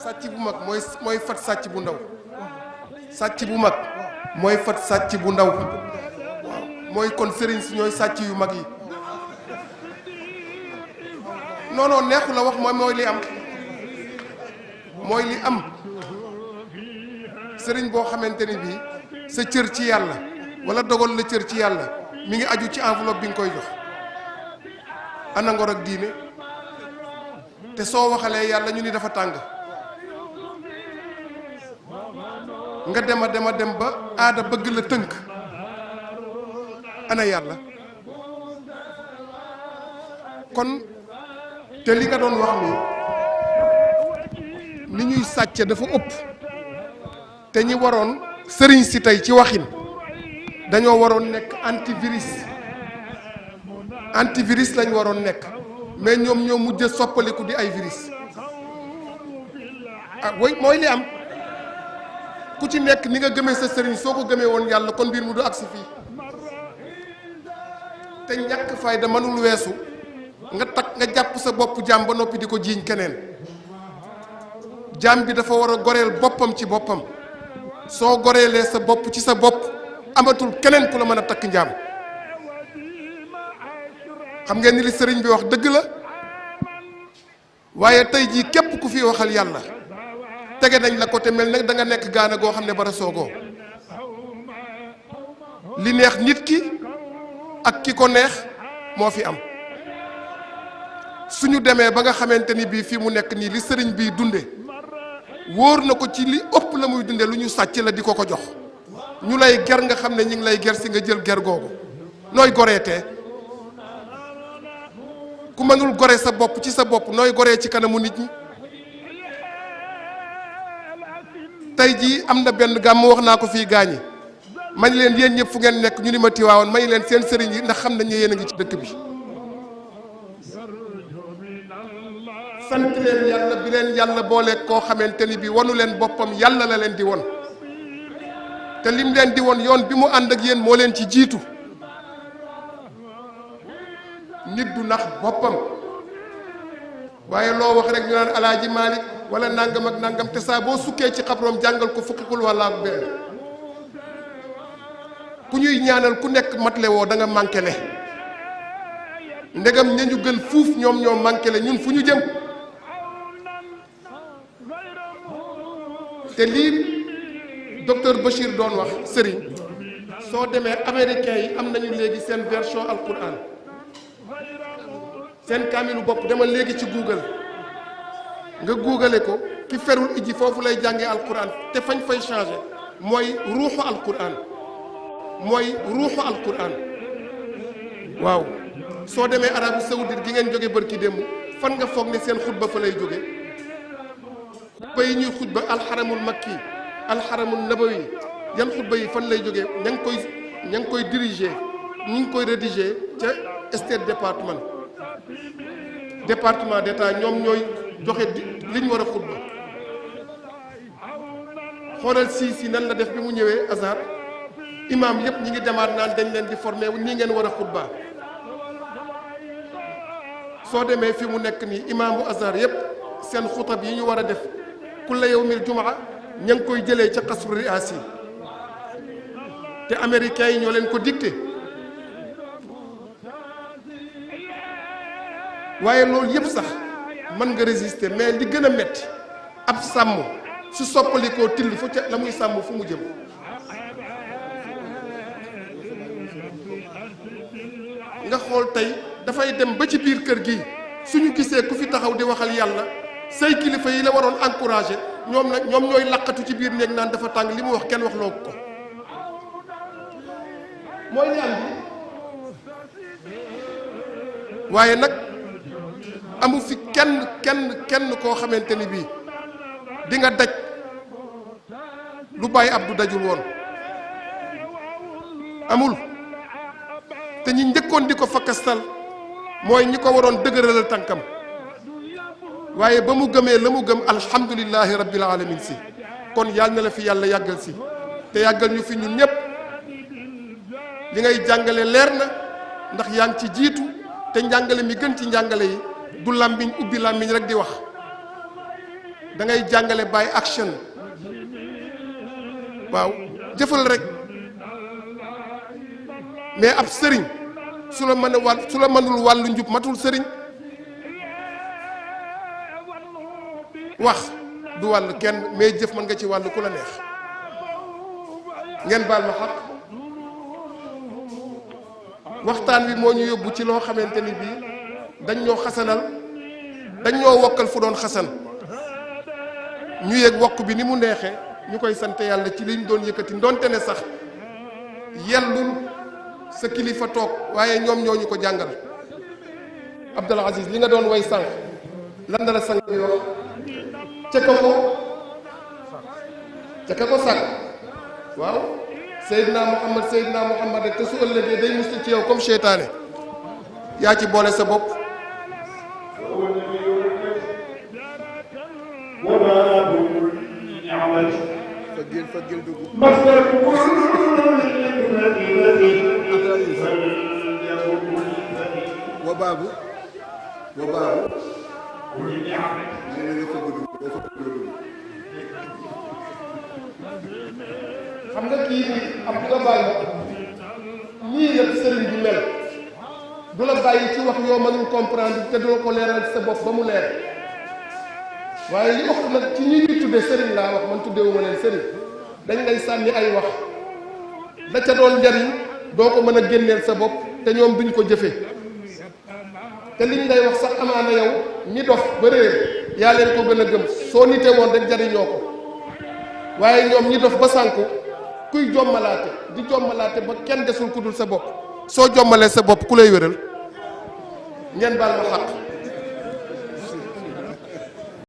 sàcc bu mag mooy fat sàcc bu ndaw sàcc bu mag mooy fat sàcc bu ndaw waaw mooy kon sëriñ si ñooy sàcc yu mag yi non neexu la wax mooy li am sëriñ boo xamante ni bii sa cër ci yàlla wala dogal la cër ci yàlla mi ngi aju ci enveloppe bi nga koy jox ana ngor ak diine te soo waxalee yàlla ñu ni dafa tàng nga dem ba aada bëgg la tënk ana yàlla kon te li nga doon wax ni ñuy sàcce dafa ëpp te ñi waroon sëriñ si tey ci waxin dañoo waroon nekk antivirus lañ waroon nekk mais ñoom ñoo mujj soppaliku di ay virus ah way mooy li am ku ci nekk ni nga gëmee sa sëriñ soo ko gëmee woon yàlla kon mbir mu du agsi fii te ñàkk fayda mënul weesu nga jàpp sa bopp jaam ba noppi di ko jiiñ keneen jaam bi dafa war a goreel boppam ci boppam soo goreelee sa bopp ci sa bopp amatul keneen ku la mën a takk njaam xam ngeen ni li sëriñ bi wax dëgg la waaye tey jii képp ku fi waxal yàlla tege nañ la ko te mel nag da nga nekk gaana goo xam ne bara soogoo li neex nit ki ak ki ko neex moo fi am suñu demee ba nga xamante ni bii fii mu nekk nii li sëriñ bii dunde wóor na ko ci li ëpp la muy dunde lu ñu sàcc la di ko jox ñu lay ger nga xam ne ñi ngi lay ger si nga jël ger googu nooy goreetee ku mënul gore sa bopp ci sa bopp nooy goree ci kanamu nit ñi tey jii am na benn gàmm wax naa ko fii gaañi mañ leen yéen ñëpp fu ngeen nekk ñu ni ma Tiwaawoon mañ leen seen sëriñ yi ndax xam nañ ne yéen a ngi ci dëkk bi sant leen yàlla bi leen yàlla booleeg koo xamante ni bi wanu leen boppam yàlla la leen di won te lim leen di won yoon bi mu ànd ak yéen moo leen ci jiitu nit du nax boppam waaye loo wax rek ñu naan alaaji Maalik wala nangam ak nangam te saa boo sukkee ci xabroom jàngal ko fukki kul wala ak benn ku ñuy ñaanal ku nekk matle woo da nga manqué le ndegam ña ñu gën fuuf ñoom ñoo manqué le ñun fu ñu jëm te lii docteur Bachir doon wax sëriñ soo demee américains yi am nañu léegi seen version alquran seen kaamilu bopp demal léegi ci Google nga googale ko ki ferul iji foofu lay jàngee alquran te fañ fay changé mooy ruuxu alquran waaw soo demee Arabie Saoudite gi ngeen jóge bërki démb fan nga foog ne seen xutba fa lay jóge xutba yi ñuy xutba alxaramul makki alxaramul nabawi yan xutba yi fan lay jóge ña ngi koy diriger ñu ngi koy rédiger ca State Department d'état ñoom ñooy joxe li ñu war a xutba xoolal si nan la def bi mu ñëwee Azhar imam yëpp ñi ngi demaat naan dañ leen di formé nii ngeen war a xutba soo demee fi mu nekk nii imaamu Azhar yëpp seen xutab yi ñu war a def kulla yawmil jumaa ña ngi koy jëlee ca qasru riasi te américains yi ñoo leen ko dicté waaye loolu yëpp sax mën nga résister mais li gën a metti ab sàmm su soppalikoo till fu ca la muy sàmm fu mu jëm nga xool tey dafay dem ba ci biir kër gi suñu gisee ku fi taxaw di waxal yàlla say kilifa yi la waroon encouragé ñoom ñooy laqatu ci biir néeg naan dafa tàng li mu wax kenn wax loo ko mooy ñaan bi waaye nag amu fi kenn koo xamante ni bii di nga daj lu bàyyi Abdou dajul woon amul te ñi njëkkoon di ko fakkastal mooy ñi ko waroon dëgëralal tànkam waaye ba mu gëmee la mu gëm alhamdulillahi rabbil alamin si kon yàlla na la fi yàlla yàggal si te yàggal ñu fi ñun ñëpp li ngay jàngale leer na ndax yaa ngi ci jiitu te njàngale mi gën ci njàngale yi du làmmiñ ubbi làmmiñ rek di wax da ngay jàngale by action waaw jëfal rek mais ab sëriñ su la mënul wàllu njub matul sëriñ wax du wàll kenn mais jëf mën nga ci wàllu ku la neex ngeen baal ma xaq waxtaan wi moo ñu yóbbu ci loo xamante ni bii dañ ñoo xasanal dañ ñoo wokkal fu doon xasan ñu yëg wokk bi ni mu neexee ñu koy sant yàlla ci liñ doon yëkkati ndonte ne sax yellul sa kilifa toog waaye ñoom ñoo ñu ko jàngal Abdul Aziz li nga doon way sànq lan la sang bi wax ca ka ko sànq waaw Seydina Muhammad rek te su ëllëgee day mustu ci yow comme seytaane yaa ci boole sa bopp fagil dugg wa baabu xam nga kii bi am du la bàyyi nii la sëriñ bi mel du la bàyyi ci wax yoo mënul comprendre te du la ko leeral sa bopp ba mu leer waaye li ëpp nag ci ñi ñuy tudde sëriñ laa wax man tuddewuma leen sëriñ dañ lay sànni ay wax la ca doon njariñ doo ko mën a génneel sa bopp te ñoom duñ ko jëfe te liñ lay wax sax amaana yow ñi dof ba réer yaa leen ko gën a gëm soo nite woon rek jariñoo ko waaye ñoom ñi dof ba sànku kuy jommalaate di jommalaate ba kenn desul ku dul sa bopp soo jommalee sa bopp ku lay wéral ngeen baal ma xaq